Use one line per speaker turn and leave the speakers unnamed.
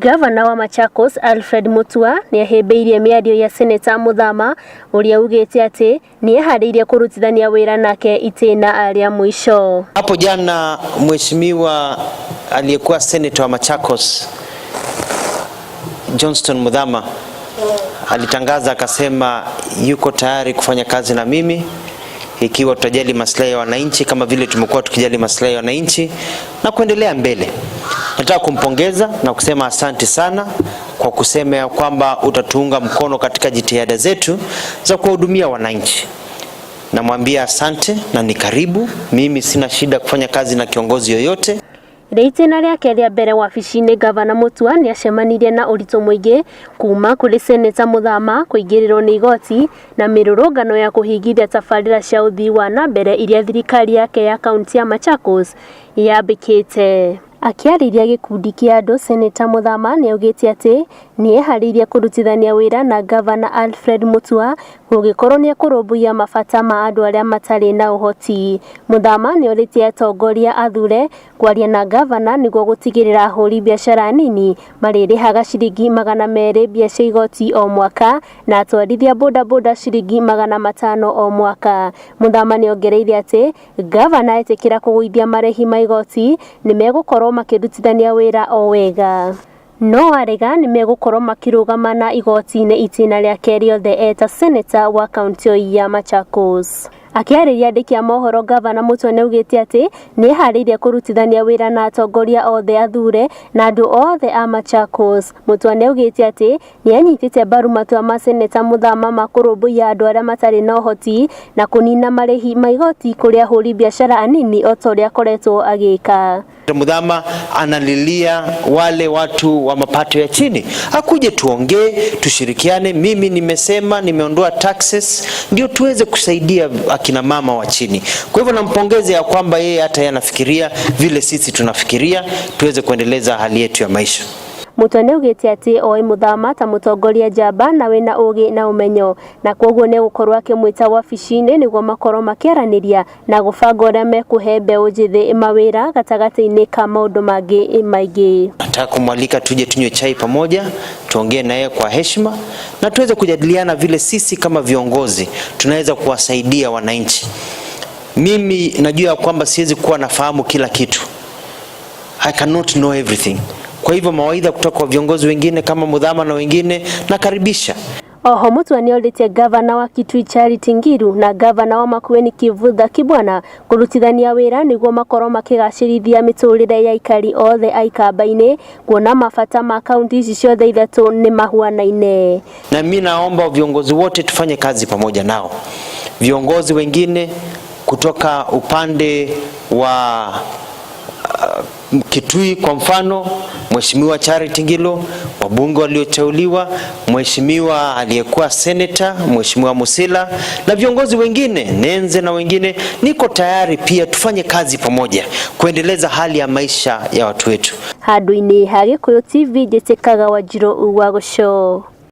Gavana wa Machakos Alfred Mutua nĩahĩmbĩirie mĩario ya Seneta Muthama ũrĩa ugĩte atĩ nĩeharĩirie kũrutithania wĩra nake itĩna rĩa mũico.
Hapo jana mheshimiwa aliyekuwa seneta wa Machakos Johnston Muthama alitangaza akasema yuko tayari kufanya kazi na mimi ikiwa tutajali maslahi ya wananchi kama vile tumekuwa tukijali maslahi ya wananchi na kuendelea mbele. Nataka kumpongeza na kusema asante sana kwa kusema ya kwamba utatuunga mkono katika jitihada zetu za kuwahudumia wananchi. Namwambia asante na ni karibu. Mimi sina shida kufanya kazi na kiongozi yoyote.
Rĩ itĩna rĩake rĩa mbere wabici-inĩ, Gavana Mutua nĩacemanirie na ũritũ mũingĩ kuma kũrĩ Seneta Muthama kũingĩrĩrwo nĩ igoti na mĩrũrũngano ya kũhingithia tabarĩra cia ũthii wa na mbere iria thirikari yake ya kaunti ya Machakos yambĩkĩte. Akĩarĩria gĩkundi kĩa andũ, Seneta Muthama nĩaugĩte atĩ nĩeharĩirie kũrutithania wĩra na Gavana Alfred Mutua gũgĩkorwo nĩekũrũmbũiya mabata ma andũ arĩa matarĩ na ũhoti. Muthama nĩorĩtie atongoria athure kwaria na gavana nĩguo gũtigĩrĩra ahũri biacara nini marĩrĩhaga ciringi 200 mbia cia igoti o mwaka na atwarithia bodaboda ciringi 500 o mwaka. Muthama nĩongereire atĩ gavana etĩkĩra kũgũithia marĩhi ma igoti nĩmegũkorwo makĩrutithania wĩra o wega, no arega nĩmegũkorwo makĩrũgama na igoti-inĩ itĩna rĩake rĩothe eta seneta wa kaunti ya Machakos. Akĩarĩria andĩki a mohoro, Gavana Mutua nĩaugĩte atĩ nĩeharĩirie kũrutithania wĩra na atongoria othe athure na andũ othe a Machakos. Mutua nĩaugĩte atĩ nĩanyitĩte mbaru matua ma Seneta Muthama ma kũrũmbũiya andũ arĩa matarĩ na ũhoti na kũnina marĩhi ma igoti kũrĩ ahũri biacara anini o ta ũrĩa akoretwo agĩka.
Muthama analilia wale watu wa mapato ya chini, akuje tuongee, tushirikiane. Mimi nimesema nimeondoa taxes ndio tuweze kusaidia akina mama wa chini. Kwa hivyo nampongeza ya kwamba yeye hata yeye anafikiria vile sisi tunafikiria, tuweze kuendeleza hali yetu ya maisha.
Mutua nĩaugĩte atĩ oĩ Muthama ta mũtongoria njamba na wĩna ũgĩ na ũmenyo, na koguo nĩegũkorwo akĩmwĩta wabici-inĩ nĩguo makorwo makĩaranĩria na gũbanga ũrĩa mekũhe mbeũ njĩthĩ mawĩra gatagatĩ-inĩ ka maũndũ mangĩ maingĩ.
Nataka kumwalika tuje tunywe chai pamoja, tuongee naye kwa heshima na tuweze kujadiliana vile sisi kama viongozi tunaweza kuwasaidia wananchi. Mimi najua kwamba siwezi kuwa nafahamu kila kitu. I cannot know everything. Kwa hivyo mawaidha kutoka kwa viongozi wengine kama Muthama na wengine nakaribisha.
Oho Mutua nĩorĩtie gavana wa Kitui Charity Ngilu na gavana wa Makueni Kivutha Kibwana kũrutithania wĩra nĩguo makorwo makĩgacĩrithia mĩtũrĩre ya aikari othe a ikamba-inĩ, kuona mabata ma kaunti ici ciothe ithatũ nĩ mahuanaine.
Na mimi naomba viongozi wote tufanye kazi pamoja nao. Viongozi wengine kutoka upande wa Kitui kwa mfano, Mheshimiwa Charity Ngilu, wabunge walioteuliwa, Mheshimiwa aliyekuwa senator, Mheshimiwa Musila na viongozi wengine Nenze na wengine, niko tayari pia tufanye kazi pamoja kuendeleza hali ya maisha ya watu wetu.
Handũ-inĩ ha Gĩkũyũ TV, njĩtĩkaga Wanjirũ wa Gũcoo.